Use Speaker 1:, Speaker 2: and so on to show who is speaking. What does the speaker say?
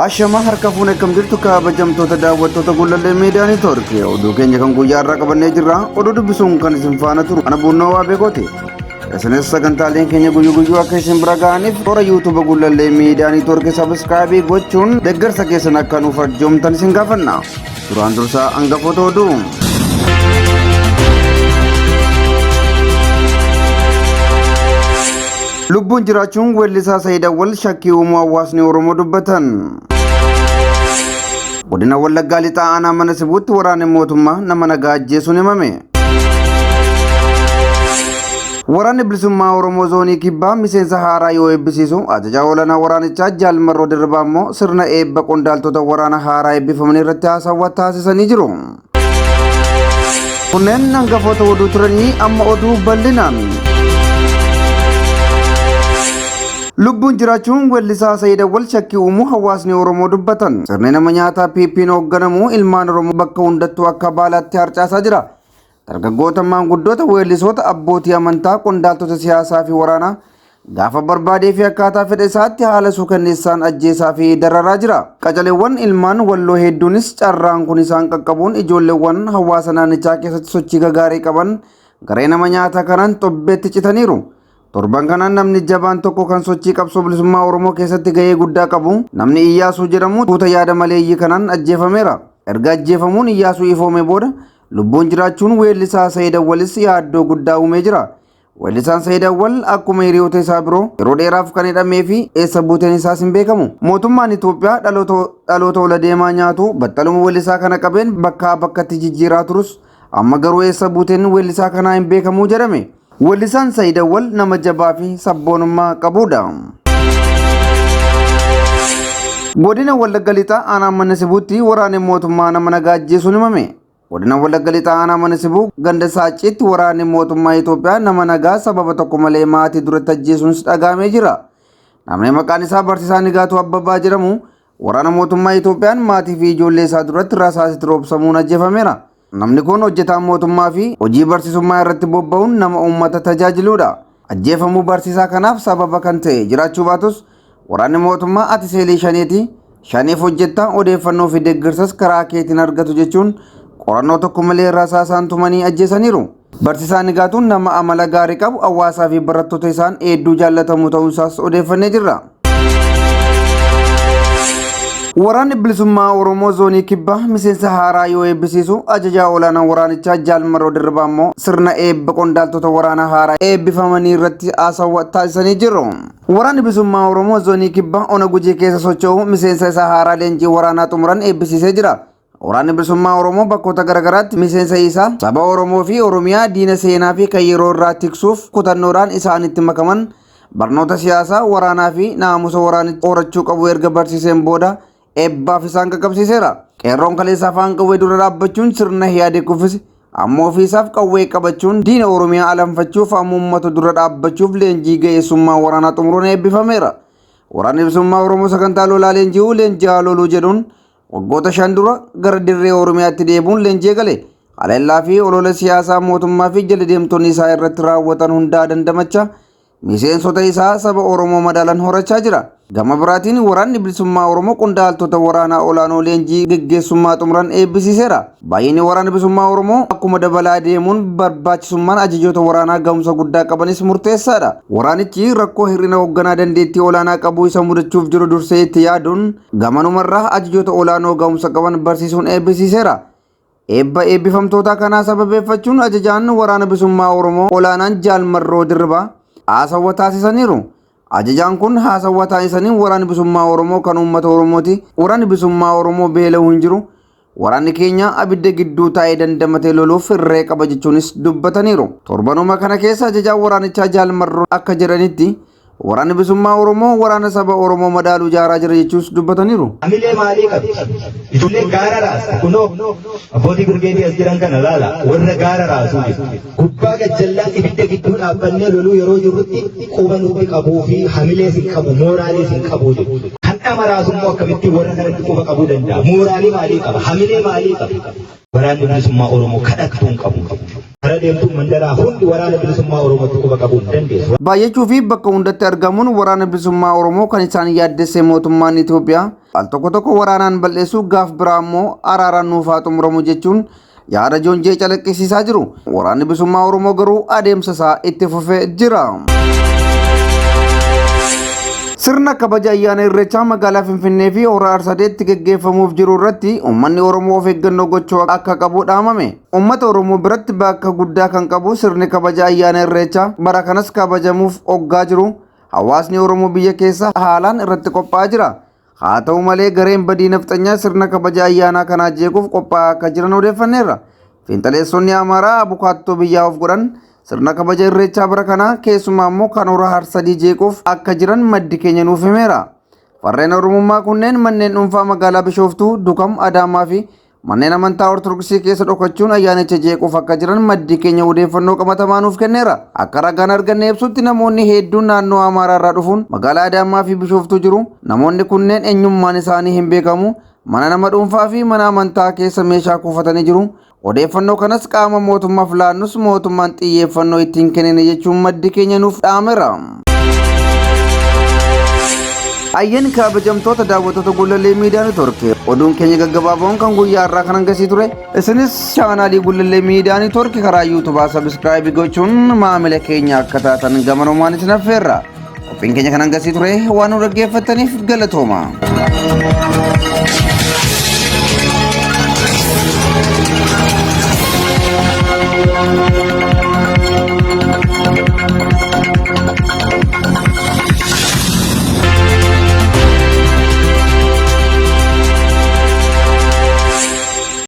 Speaker 1: Ashama harka fuune akkam jirtu kabajamtoota daawwattoota Gullallee Miidiyaa Neetwoork oduu keenya kan guyyaa irraa qabannee jirra. Oduu dubbisuun kan isin faana turu ana Buunnoo Waabeekooti. Isinis sagantaaleen keenya guyyuu guyyuu akka isin bira ga'aniif toora yuutuuba Gullallee Miidiyaa Neetwoork sabiskiraabii gochuun deeggarsa keessan akka nuuf arjoomtan isin gaafanna. Duraan dursaa hangafoota oduu. Lubbuun jiraachuun weellisaa Sayid Awwal shakkii uumuu hawaasni Oromoo dubbatan. Godina Wallaggaa Lixaa aanaa mana Sibuutti waraanni mootummaa nama nagaa ajjeesuun himame. Waraanni Bilisummaa Oromoo Zoonii Kibbaa miseensa haaraa yoo eebbisiisu ajajaa olaanaa waraanichaa Jaal Marroo Dirribaa immoo sirna eebba qondaaltota waraana haaraa eebbifamanii irratti haasawaa taasisanii jiru. Kunneen hangafoota oduu turanii amma oduu bal'inaan. Lubbuun jiraachuun weellisaa Sayid Awwal shakkii uumuu hawaasni Oromoo dubbatan. Sirni nama nyaataa PP'n hoogganamu ilmaan Oromoo bakka hundattuu akka baalaatti harcaasaa jira. Dargaggoota, maanguddoota, weellisoota, abbootii amantaa, qondaaltota siyaasaa fi waraanaa gaafa barbaadee fi akkaataa fedha isaatti haala suukanneessaan ajjeesaa fi dararaa jira. Qacaleewwan ilmaan walloo hedduunis carraan kun isaan qaqqabuun ijoolleewwan hawaasa naannichaa keessatti sochii gagaarii qaban garee nama nyaataa kanaan xobbeetti citaniiru. Torban kana namni jabaan tokko kan sochii qabsoo bilisummaa Oromoo keessatti gahee guddaa qabu namni Iyyaasuu jedhamu tuuta yaada maleeyyii kanaan ajjeefameera. Erga ajjeefamuun Iyyaasuu ifoomee booda lubbuun jiraachuun weellisaa Sayid Awwalis yaaddoo guddaa uumee jira. Weellisaan Sayid Awwal akkuma hiriyoota isaa biroo yeroo dheeraaf kan hidhamee fi eessa buuteen isaas hin beekamu. Mootummaan Itoophiyaa dhaloota ola deemaa nyaatu battaluma weellisaa kana qabeen bakkaa bakkatti jijjiiraa turus amma garuu eessa buuteen weellisaa kanaa hin beekamu jedhame. Weellisaan Sayid Awwal nama jabaa fi sabboonummaa qabudha. Godina Wallagga Lixaa aanaa mana Sibuutti waraanni mootummaa nama nagaa ajjeesuun himame. Godina Wallagga Lixaa aanaa mana Sibuu ganda Saacciitti waraanni mootummaa Itoophiyaa nama nagaa sababa tokko malee maatii duratti ajjeesuunis dhagahamee jira. Namni maqaan isaa Barsiisaa Nigaatuu Abbabaa jedhamu waraana mootummaa Itoophiyaan maatii fi ijoollee isaa duratti rasaasitti roobsamuun ajjeefameera. Namni kun hojjetaa mootummaa fi hojii barsiisummaa irratti bobba'uun nama uummata tajaajiludha. Ajjeefamuu barsiisaa kanaaf sababa kan ta'e jiraachuu baatus waraanni mootummaa ati seelii shaneeti shaneef hojjetta odeeffannoo fi deeggarsas karaa keetiin argatu jechuun qorannoo tokko malee rasaasaan tumanii ajjeesaniiru. Barsiisaa Nigaatuun nama amala gaarii qabu hawaasaa fi barattoota isaan hedduu jaallatamu ta'uunsaas odeeffannee jirra. Waraanni Bilisummaa Oromoo Zoonii Kibbaa miseensa haaraa yoo eebbisiisu ajajaa olaanaa waraanichaa Jaal Marroo Dirribaa immoo sirna eebba qondaaltota waraanaa haaraa eebbifamanii irratti haasawaa taasisanii jiru. Waraanni Bilisummaa Oromoo Zoonii Kibbaa Ona Gujii keessa socho'u miseensa isaa haaraa leenjii waraanaa xumuran eebbisiisee jira. Waraanni Bilisummaa Oromoo bakkoota garaagaraatti miseensa isaa saba Oromoo fi Oromiyaa diina seenaa fi kan yeroo irraa tiksuuf kutannoodhaan isaanitti makaman barnoota siyaasaa, waraanaa fi naamusa waraanitti horachuu qabu erga barsiiseen booda eebbaaf isaan qaqqabsiiseera. Qeerroon kaleessa afaan qawwee dura dhaabbachuun sirna yaade kuffise amma ofiisaaf qawwee qabachuun diina Oromiyaa alanfachuuf amma uummata dura dhaabbachuuf leenjii ga'eessummaa waraanaa xumuruun eebbifameera. Waraanni Bilisummaa Oromoo sagantaa lolaa leenji'uu leenji'aa loluu jedhuun waggoota 5 dura gara dirree Oromiyaatti deebi'uun leenjii eegale. Haleellaa fi olola siyaasaa mootummaa fi jala deemtonni isaa irratti raawwatan hundaa dandamacha miseensota isaa saba Oromoo madaalan horachaa jira. Gama biraatiin waraanni bilisummaa Oromoo qondaaltota waraanaa olaanoo leenjii geggeessummaa xumuran eebbisiiseera. Baay'inni waraana bilisummaa Oromoo akkuma dabalaa deemuun barbaachisummaan ajajoota waraanaa gahumsa guddaa qabanis murteessaadha. Waraanichi rakkoo hir'ina hoogganaa dandeettii olaanaa qabu isa mudachuuf jiru dursee itti yaaduun gamanumarraa ajajoota olaanoo gahumsa qaban barsiisuun eebbisiiseera. Eebba eebbifamtoota kanaa sababeeffachuun ajajaan waraana bilisummaa Oromoo olaanaan Jaal Marroo Dirribaa haasawwa taasisaniiru. Ajajaan kun haasawwa taasisaniin waraanni bilisummaa Oromoo kan uummata Oromooti. Waraanni bilisummaa Oromoo beela'uu hin jiru. Waraanni keenya abidda gidduu taa'ee dandamatee loluuf irree qaba jechuunis dubbataniiru. Torbanuma kana keessa ajajaan waraanichaa Jaal Marroo akka jedhanitti waraanni bilisummaa Oromoo waraana saba Oromoo madaalu ijaaraa jira jechuus dubbataniiru.
Speaker 2: Hamilee maalii qabdi? Ijoollee gaara raasta. Kunoo abbootii birgeedii as jiran kana laala warra gaara raasuu jiru. Gubbaa gajjallaan ibidda gidduu dhaabbannee loluu yeroo jirrutti quba nutti qabuu fi hamilees hin qabu, mooraaliis hin qabu jedhu. Kan dhama raasu immoo akkamittiin warra kanatti quba qabuu danda'a? Mooraalii maalii qaba? Hamilee maalii qaba? Waraanni bilisummaa Oromoo kadhattuu hin qabu. Kara deemtuu mandaraa hundi waraana bilisummaa Oromootti quba qabuu hin dandeessu.
Speaker 1: Baay'achuu fi bakka hundatti argamuun waraana bilisummaa Oromoo kan isaan yaaddesse mootummaan Itoophiyaa al tokko tokko waraanaan bal'eessu gaaf biraa immoo araaraan nuuf haa xumuramu jechuun yaada joonjee calaqqisiisaa jiru. Waraanni bilisummaa Oromoo garuu adeemsa isaa itti fufee jira. Sirna kabaja ayyaana Irreechaa magaalaa Finfinnee fi Hora Arsadeetti geggeeffamuuf jiru irratti uummanni Oromoo of eeggannoo gochuu akka qabu dhaamame. Uummata Oromoo biratti bakka guddaa kan qabu sirni kabaja ayyaana Irreechaa bara kanas kabajamuuf hoggaa jiru. Hawaasni Oromoo biyya keessa haalaan irratti qophaa'aa jira. Haa ta'u malee gareen badii nafxanyaa sirna kabaja ayyaanaa kanaa jeequuf qophaa'aa akka jiran odeeffanneerra. Fiinxaleessonni Amaaraa abukaattoo biyyaa of godhan sirna kabaja Irreechaa bara kanaa keessumaa immoo kan Hora Harsadii jeequuf akka jiran maddi keenya nuuf himeera. Farreen Oromummaa kunneen manneen dhuunfaa magaalaa Bishooftuu, Dukam, Adaamaa fi manneen amantaa Ortodoksii keessa dhokachuun ayyaanicha jeequuf akka jiran maddi keenya odeeffannoo qabatamaa nuuf kenneera. Akka ragaan arganne ibsutti namoonni hedduun naannoo Amaaraa irraa dhufuun magaalaa Adaamaa fi Bishooftuu jiru. Namoonni kunneen eenyummaan isaanii hin beekamu. Mana nama dhuunfaa fi mana amantaa keessa meeshaa kuufatanii jiru. Odeeffannoo kanas qaama mootummaaf laannus mootummaan xiyyeeffannoo ittiin kennine jechuun maddi keenya nuuf dhaameera. Ayyeen kabajamtoota daawwattoota Gullallee Miidiyaa Neetwoork oduun keenya gaggabaaboon kan guyyaa har'aa kan hangasii ture. Isinis chaanaalii Gullallee Miidiyaa Neetwoork karaa yuutubaa sabiskiraayibii gochuun maamila keenya akka taatan gamanumaan isin affeerra. Qophiin keenya kan hangasii ture waan nu dhaggeeffattaniif galatooma.